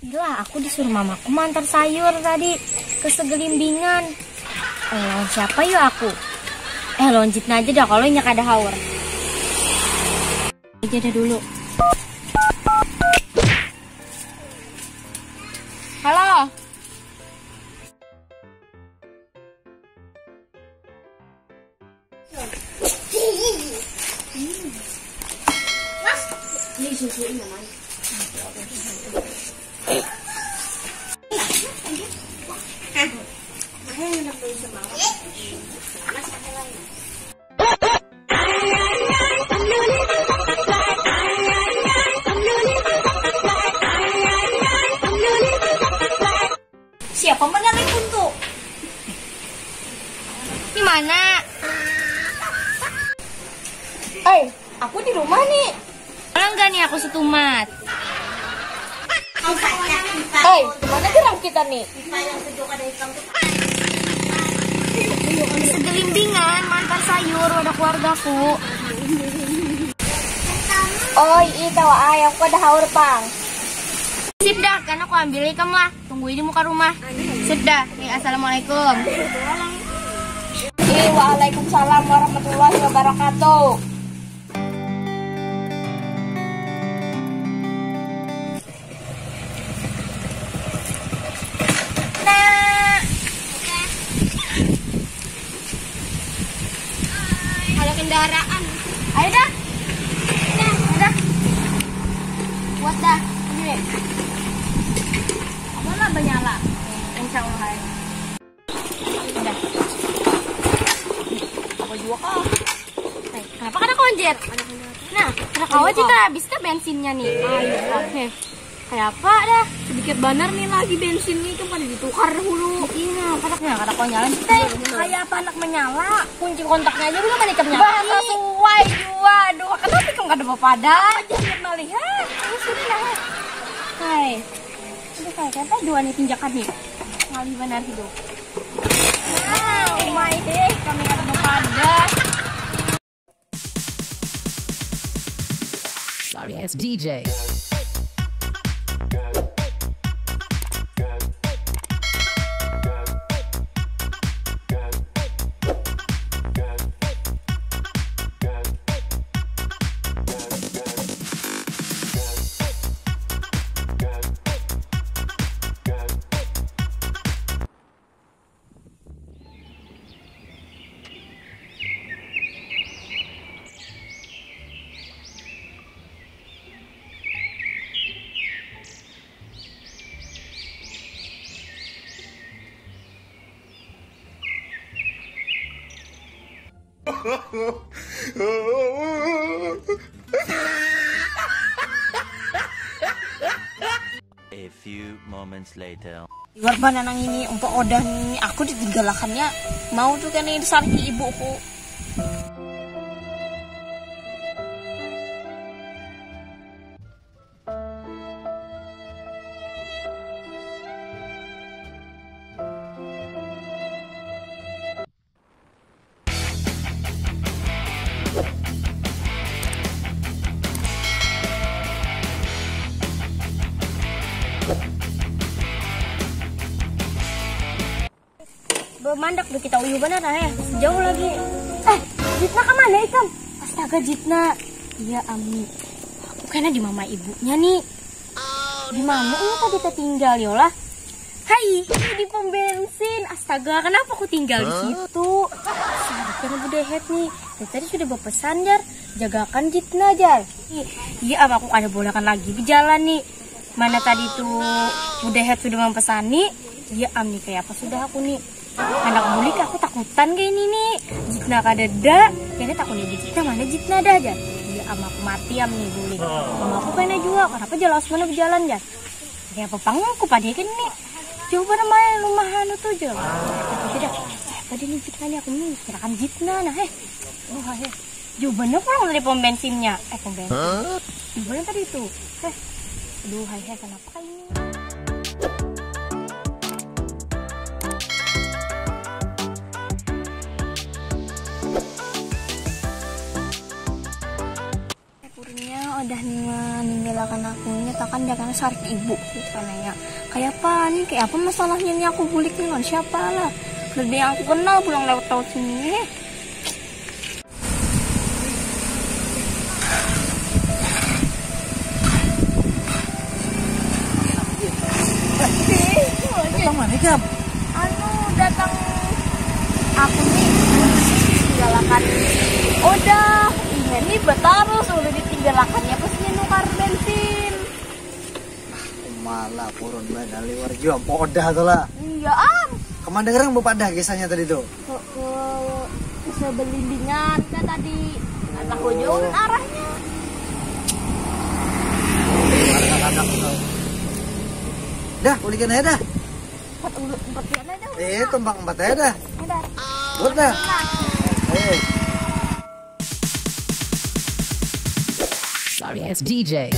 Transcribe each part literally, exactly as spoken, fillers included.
Lah, aku disuruh mamaku mantar sayur tadi ke Segelimbingan. Eh, lawan siapa yo aku? Eh, lawan Jitna aja dah kalau inya kada haur. Aja dah dulu. Halo. Siapa menelpon tuh? Di mana? Hei, aku di rumah nih. Orang gak nih aku setumat. Hei, di mana gerang kita nih? Segelimbingan mantar sayur wadah keluargaku. Oi, ih tawa ai, aku ada haur pang. Sip dah, kan aku ambil ikam lah. Tunggu di muka rumah. Sip dah. Nih, assalamualaikum. Ih, waalaikumsalam warahmatullahi wabarakatuh. Nah. Ada kendaraan. Ayo dah. Dah, dah. Kuat dah. Ini. Apa lah banyala? Insya Allah. Udah. Apa jua kah? Hai, kenapa kada konjer? Nah, kada kawa jika habis kah bensinnya nih? Ayo, oke. Kayak apa dah? Sedikit banar nih lagi bensin nih, itu pada ditukar dahulu. Iya, kada, ya, kada konyalan kita. Kayak apa anak menyala? Kunci kontaknya aja belum ada ikam nyala. Bahasa suai jua. Aduh, kenapa ikam kada bapadah? Apa jadi malihat? Ini sudah lah. Hai. Aduh, kayak apa dua nih tinjakan nih. Ngalih banar hidup. Wow, my day, kami kada bapadah. Sorry, it's D J. A few moments later. Liwar banar nang ini, umpa odah ni, aku ditinggalakannya. Mau tuh kena disariki ibuku. Bemandak tuh kita uyuh banar nah, eh. Jauh lagi. Eh, Jitna kemana ikam? Astaga, Jitna. Iya, Ami. Aku kena di mama ibunya nih. Di mana ini tadi tertinggal, yolah? Hai, ini di pom bensin. Astaga, kenapa aku tinggal di situ? Seharusnya Budehet nih. Dari tadi sudah berpesan, jar. Jagakan Jitna, jar. Ih, iya, am, aku kada bolehakan lagi berjalan nih. Mana tadi tuh Budehet sudah mempesani. Iya, am, nih, kayak apa sudah aku nih. Anak bulik aku takutan kayak ini nih. Jitna kadada. Kena takut di Jitna, mana Jitna dah, jar. Iya, am, aku mati, am, nih, bulik. Am, aku kena jua. Kenapa jelas mana berjalan, jar? Kayak apa pang aku pada kan nih. Coba namanya rumah anu tuh, jar. Tapi dah, siapa dia nih Jitna nih? Aku nih kirakan Jitna, nah, eh. Oh, eh. Jauh banar pulang dari pom bensinnya. Eh, pom bensin. Jauh banar tadi itu. Eh. Aduh, hai, hai, kenapa kayak ini? Purnya udah ninggal, ninggal Nah, aku ini takan dia kena sarik ibu, katanya. Kayak apa nih? Kayak apa masalahnya nih, aku bulik nih, lawan siapa lah? Ada yang aku kenal pulang lewat tahu sini. Datang mana jam? Anu, datang aku nih tinggalkan Oda. Iya nih, betarus udah ditinggalakannya pas nukar bensin. Malah purun banar liwar jua Oda tuh lah. Iya am. Kemana dengar yang bapadah kisahnya tadi tuh? Ke, ke, ke sebelindingan kan tadi. Nggak tahu jauh arahnya. Anak-anak tuh. Dah, ulikan aja dah. Empat ulu empat pian aja. Eh, tumpang empat aja dah. Ada. Buat dah. Eh. Sorry ass D J.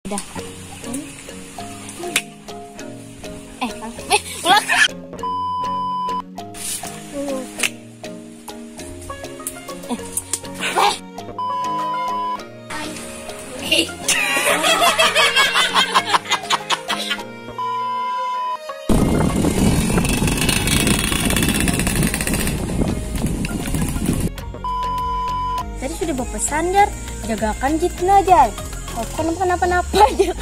Udah. Eh, eh, ulang. Eh. Eh. Tadi sudah berpesan, Jar, jagakan Jitna, Jar. Kau bukan kenapa-napa, Jar.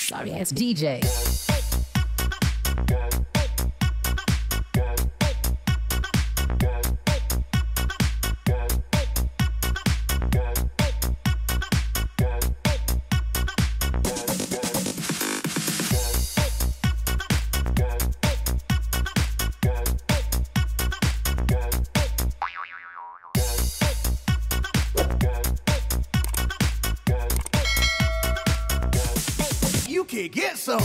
Sorry ass D J. You can get some.